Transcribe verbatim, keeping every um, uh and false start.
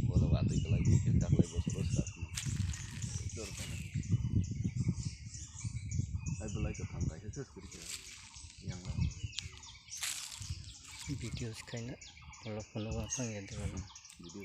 Bola watwi kwlai khe daklai bosoro swraphi. Jor kana. Ai belai kwthang kaisa ses kwrwi khe. Yang la. Video se khaina. Bola phone wa thang ya dwala. Video